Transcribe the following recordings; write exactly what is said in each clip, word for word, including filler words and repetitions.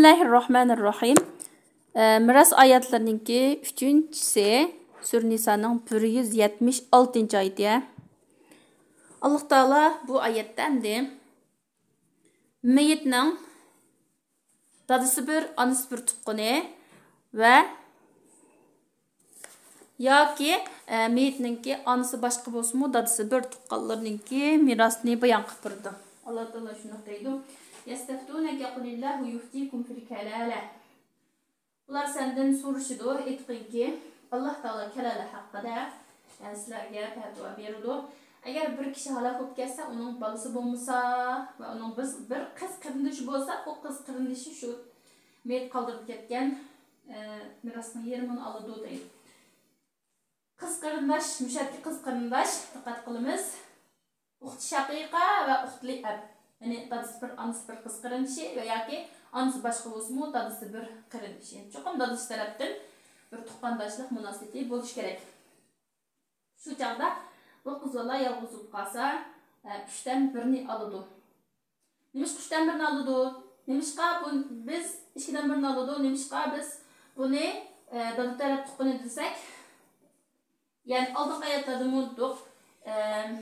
بىسمىللاھىررەھمانىررەھىم. ئە، مىراس ئايەتلىرىنىڭكى ئۈچىنچىسى، سۈرە نىسانىڭ بىر يۈز يەتمىش ئالتىنچى ئايىتى. ئاللاھ تائالا بۇ ئايەتتە ئەمدى مېيىتنىڭ دادىسى بىر، ئانىسى بىر تۇغقىنى ۋە ياكى، ئە، مېيىتنىڭكى ئانىسى باشقا بولسىمۇ، دادىسى بىر تۇغقانلىرىنىڭكى مىراسىنى بايان قىلىپ بېرىدۇ. ئاللاھ تائالا شۇنداق دەيدۇ: يستفتونك قل الله يفتيكم في الكلالة. ئۇلار سەندىن سورىشىدۇ، ئېيتقىنكى، ئاللاھ تائالا كالالە ھەققىدە، ئە، سىلەرگە پەتىۋا بېرىدۇ. ئەگەر بىر كىشى ھالاك بولۇپ كەتسە، ئۇنىڭ بالىسى بولمىسا ۋە ئۇنىڭ بىز-، بىر قىز قېرىندىشى بولسا، ئۇ قىز قېرىندىشى شۇ مېيىت قالدۇرۇپ كەتكەن، ئە، مىراسنىڭ يېرىمىنى ئالىدۇ دەيدۇ. قىز قېرىنداش، مۇشۇ يەردىكى قىز قېرىنداش، دىققەت قىلىمىز. ئۇخت شەقىقە ۋە ئۇخت لىئەب. يەنى دادىسى بىر، ئانىسى بىر قىز قېرىندىشى ۋە ياكى ئانىسى باشقا بولسىمۇ، دادىسى بىر قېرىندىشى. چوقۇم دادىسى تەرەپتىن بىر تۇغقانداشلىق مۇناسىۋىتى بولۇشى كېرەك. شۇ چاغدا بۇ قىز بالا يالغۇز بولۇپ قالسا، ئە، ئۈچتىن بىرنى ئالىدۇ. نېمىشقا ئۈچتىن بىرنى ئالىدۇ؟ نېمىشقا بۇ، بىز ئىككىدىن بىرنى ئالىدۇ؟ نېمىشقا بىز بۇنى، ئە، دادا تەرەپ تۇغقىنى دېسەك؟ يەنى ئالدىنقى ئايەتلەردىمۇ ئوقۇدۇق، ئەم،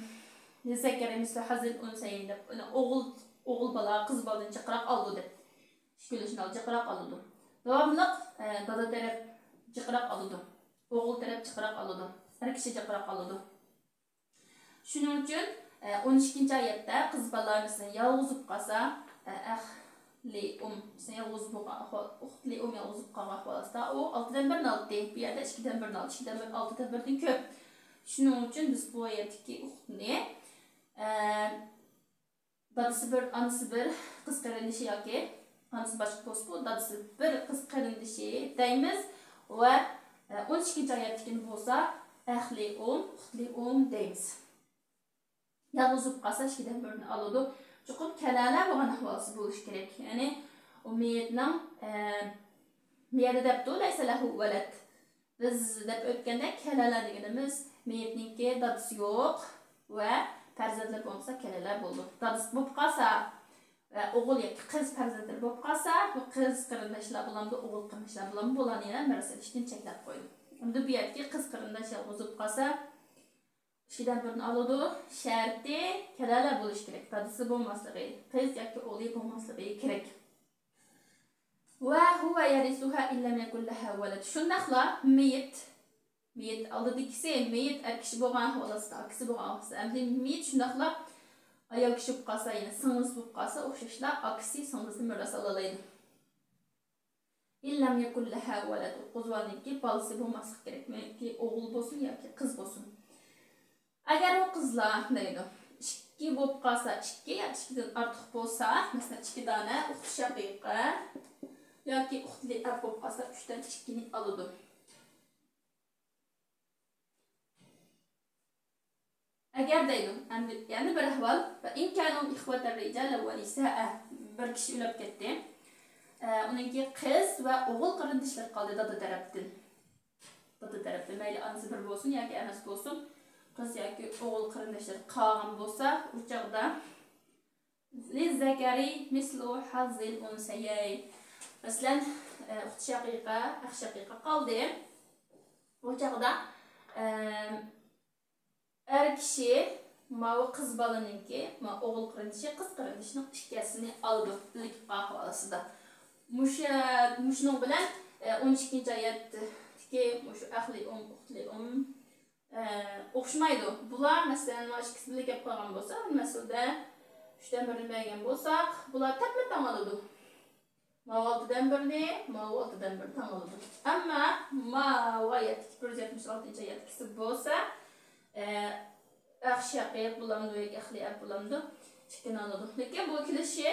للذكر مثل حظ الأنثيين دەپ، يەنى ئوغۇل، ئوغۇل بالا قىز بالىدىن جىقراق ئالىدۇ دەپ. ئىككى ئۈلۈشنى جىقراق ئالىدۇ. داۋاملىق، ئە، دادا تەرەپ جىقراق ئالىدۇ. ئوغۇل تەرەپ جىقراق ئالىدۇ. ئەر كىشى جىقراق ئالىدۇ. شۇنىڭ ئۈچۈن، ئە، ئون ئىككىنچى ئايەتتە قىز بالا مەسىلەن يالغۇز بولۇپ قالسا، ئە، ئەخ لىئۇم، مەسىلەن يالغۇز بولغان ئەھۋال، ئۇخت لىئۇم يالغۇز بولۇپ قالغان ئەھۋال ئاستىدا ئۇ ئالتىدىن بىرنى ئالاتتى. بۇ يەردە ئىككىدىن بىرنى ئالدى، ئىككىدىن بىر ئالتىدىن بىردىن كۆپ. شۇنىڭ ئۈچۈن بىز بۇ يەردىكى ئۇختنى، ئە، دادىسى بىر، ئانىسى بىر، قىز قېرىندىشى ياكى ئانىسى باشقا بولسا، بۇ دادىسى بىر، قىز قېرىندىشى دەيمىز ۋە، ئە، ئون ئىككىنچى ئايەتتىكىنى بولسا ئەخ لىئۇم، ئۇخت لىئۇم دەيمىز. يالغۇز بولۇپ قالسا، ئىككىدىن بىرنى ئالىدۇ. چوقۇم كالالە بولغان ئەھۋالسى بولۇشى كېرەك. يەنى ئۇ مېيىتنىڭ، ئە، بۇ يەردە دەپتۇ، لەيسە لەھۇ ۋەلەد. بىز دەپ ئۆتكەندەك، كالالە دېگىنىمىز مېيىتنىڭكى دادىسى يوق ۋە پەرزەنتلىرى بولمىسا كالالە بولىدۇ. دادىسى بولۇپ قالسا ۋە ئوغۇل ياكى قىز پەرزەنتلىرى بولۇپ قالسا، بۇ قىز قېرىنداشلار بولامدۇ، ئوغۇل قېرىنداشلار بولامدۇ، بۇلارنى يەنە مىراس ئېلىشتىن چەتلەپ قويدۇم. ئەمدى بۇ يەردىكى قىز قېرىنداش يالغۇز بولۇپ قالسا، ئىككىدىن بىرنى ئالىدۇ، شەرتى كالالە بولۇشى كېرەك، دادىسى بولماسلىقى، قىز ياكى ئوغلى بولماسلىقى كېرەك. ۋە ھۇۋە يەرىسۇھا ئىن لەم يەكۇن لەھا ۋەلەد. شۇنداقلا مېيىت، مېيىت ئالدىدىكىسى، مېيىت ئەر كىشى بولغان ئەھۋال ئاستىدا، ئاكىسى بولغان ئەھۋال ئاستىدا. ئەمدى مېيىت شۇنداقلا ئايال كىشى بولۇپ قالسا، يەنى سىڭلىسى بولۇپ قالسا، ئوخشاشلا ئاكىسى سىڭلىسىنى مىراس ئالالايدۇ. ئىن لەم يەكۇن لەھا ۋەلەد، ئۇ قىز بالىنىڭكى بالىسى بولماسلىقى كېرەك، مەيلى ئوغۇل بولسۇن ياكى قىز بولسۇن. ئەگەر ئۇ قىزلار دەيدۇ، ئىككى بولۇپ قالسا، ئىككى يا ئىككىدىن ئارتۇق بولسا، مەسىلەن، ئىككى دانە ئۇخت شەقىقە ياكى ئۇخت لىئەب بولۇپ قالسا، ئۈچتىن ئىككىنى ئالىدۇ. ئەگەر دەيدۇ، ئەمدى يەنە بىر ئەھۋال، فإن كانوا إخوة رجالا ونساء، بىر كىشى ئۆلۈپ كەتتى. ئە، ئۇنىڭكى قىز ۋە ئوغۇل قېرىنداشلىرى قالدى دادا تەرەپتىن. دادا تەرەپتىن، مەيلى ئانىسى بىر بولسۇن ياكى ئەمەس بولسۇن، قىز ياكى ئوغۇل قېرىنداشلىرى قالغان بولسا، ئۇ چاغدا للذكر مثل حظ الأنثيين. مەسىلەن، ئە، ئۇخت شەقىقە، ئەخ شەقىقە قالدى. ئۇ چاغدا، ئە، ئەر كىشى ماۋۇ قىز بالىنىڭكى، ما ئوغۇل قېرىندىشى، قىز قېرىندىشىنىڭ ئىككىسىنى ئالىدۇ، بىللە كېلىپ قالغان ئەھۋال ئاستىدا. مۇشۇ، مۇشۇنىڭ بىلەن، ئە، ئون ئىككىنچى ئايەتتىكى مۇشۇ ئەخ لىئۇم، ئۇخت لىئۇم، ئە، ئوخشىمايدۇ. بۇلار، مەسىلەن، مانا ئىككىسى بىللە كېلىپ قالغان بولسا، مەسىلىدە ئۈچتىن بىرنى بەرگەن بولساق، بۇلار تەپمۇتەڭ ئالىدۇ. ماۋۇ ئالتىدىن بىرنى، ماۋۇ ئالتىدىن بىرنى تەڭ ئالىدۇ. ئەمما ماۋۇ ئايەتتىكى بىر يۈز يەتمىش ئالتىنچى ئايەتتىكىسى بولسا، ئە، ئەخ شەقىق بولامدۇ ياكى ئەخ لىئەب بولامدۇ؟ ئىككىنى ئالىدۇ. لېكىن بۇ كېلىشى،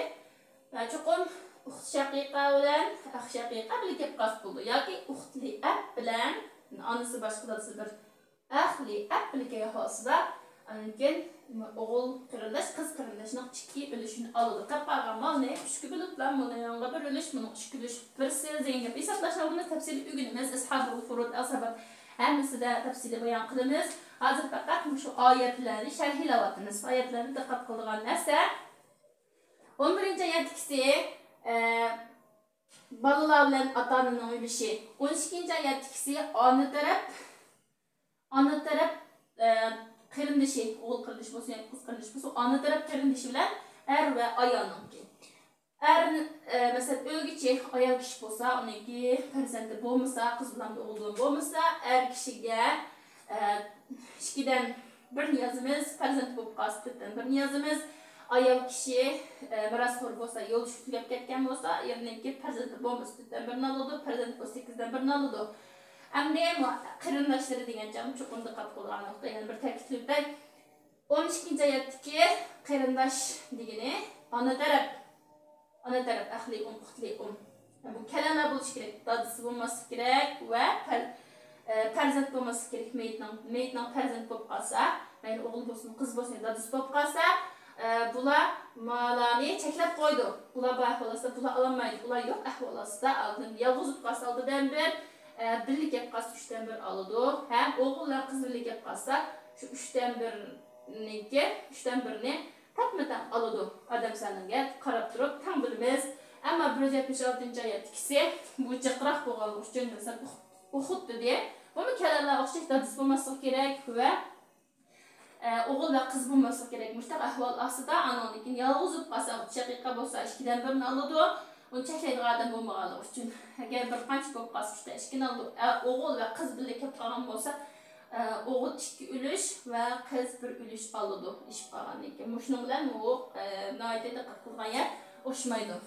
ئە، چوقۇم ئۇخت شەقىقە بىلەن ئەخ شەقىقە بىللە كېلىپ قالسا بولىدۇ. ياكى ئۇخت لىئەب بىلەن ئانىسى باشقا دادىسى بىر ئەخ لىئەب بىللە كەلگەن ھالسىدا، ئاندىن كېيىن ئوغۇل قېرىنداش، قىز قېرىنداشنىڭ ئىككى ئۈلۈشىنى ئالىدۇ. تاپقان مالنى ئۈچكە بۆلۈپلا، مۇنىڭغا بىر ئۈلۈش، مۇنىڭغا ئىككى ئۈلۈش، بىرسى دېگەن گەپ. ھېسابلاشنى بۇنى تەپسىلىي ئۆگىنىمىز. ئەسھابۇل فۇرۇد، ئەسھابات ھەممىسىدە تەپسىلىي بايان قىلىمىز. ھازىر پەقەت مۇشۇ ئايەتلەرنى شەرھلەۋاتىمىز. ئايەتلەرنى دىققەت قىلىدىغان نەرسە، ئون بىرىنچى ئايەتتىكىسى، ئە، بالىلار بىلەن ئاتا ئانىنىڭ ئۈلۈشى. ئون ئىككىنچى ئايەتتىكىسى ئانا تەرەپ، ئانا تەرەپ، ئە، قېرىندىشى، ئوغۇل قېرىندىشى بولسۇن ياكى قىز قېرىندىشى بولسۇن، ئانا تەرەپ قېرىندىشى بىلەن ئەر ۋە ئايالنىڭكى. ئەر، ئە، مەسىلەن، ئۆگىچى ئايال كىشى بولسا، ئۇنىڭكى پەرزەنتى بولمىسا، قىز بىلەن ئوغۇل بىلەن بولمىسا، ئەر كىشىگە، ئە، ئىككىدىن بىرنى يازىمىز، پەرزەنتى بولۇپ قالسا، تۆتتىن بىرنى يازىمىز. ئايال كىشى، ئە، مىراسخور بولسا، يولدىشى تۈگەپ كەتكەن بولسا، ئېرىنىڭكى پەرزەنتى بولمىسا، تۆتتىن بىرنى ئالىدۇ، پەرزەنتى بولسا، سەككىزدىن بىرنى ئالىدۇ. ئەمدى مۇ-، قېرىنداشلىرى دېگەن چاغدا چوقۇم دىققەت قىلىدىغان نۇقتا، يەنە بىر تەكىتلىۋېتەي. ئون ئىككىنچى ئايەتتىكى قېرىنداش دېگىنى ئانا تەرەپ. ئانا تەرەپ، ئەخلى ئۇم، ئۇختلى ئۇم. بۇ كەلەنلەر بولۇشى كېرەك. دادىسى بولماسلىقى كېرەك ۋە پەر-، ئە، پەرزەنت بولماسلىقى كېرەك. مېيىتنىڭ، مېيىتنىڭ پەرزەنت بولۇپ قالسا، مەيلى ئوغۇل بولسۇن، قىز بولسۇن، دادىسى بولۇپ قالسا، ئە، بۇلار مالارنى چەكلەپ قويىدۇ. بۇلار بار ئەھۋال ئاستىدا بۇلار ئالالمايدۇ. ئۇلار يوق ئەھۋال ئاستىدا ئالدىن يالغۇز بولۇپ قالسا ئالدىدىن بىر، ئە، بىللە كەپ قالسا ئۈچتىن بىر ئالىدۇ. ھەم ئوغۇل ۋە قىز بىللە كەپ قالسا شۇ ئۈچتىن بىرنىڭكى، ئۈچتىن بىرنى تەڭمۇ تەڭ ئالىدۇ. ئادەم سانىغا قاراپ تۇرۇپ تەڭ بىلىمىز. ئەمما بىر يۈز يەتمىش ئالتىنچى ئايەتتىكىسى بۇ جىقراق بولغانلىقى ئۈچۈن، مەسىلەن، ئۇخ-، ئۇخۇت دېدى. بۇمۇ كەلەنلەر ئوخشاش دادىسى بولماسلىقى كېرەك ۋە، ئە، ئوغۇل ۋە قىز بولماسلىقى كېرەك. مۇشۇنداق ئەھۋال ئاستىدا ئانىڭدىن كېيىن يالغۇز بولۇپ قالسا، شەقىقە بولسا ئىككىدىن بىرنى ئالىدۇ. ئۇنى چەكلەيدىغان ئادەم بولمىغانلىقى ئۈچۈن. ئەگەر بىر قانچە بولۇپ قالسا، ئۈچتە ئىككىنى ئالىدۇ. ئە، ئوغۇل ۋە قىز بىللە كەپ قالغان بولسا، ئە، ئوغۇل ئىككى ئۈلۈش ۋە قىز بىر ئۈلۈش ئالىدۇ ئېشىپ قالغاندىن كېيىن. مۇشۇنىڭ بىلەن بۇ، ئە، ناھايىتى دىققەت قىلىدىغان يەر ئوخشىمايدۇ.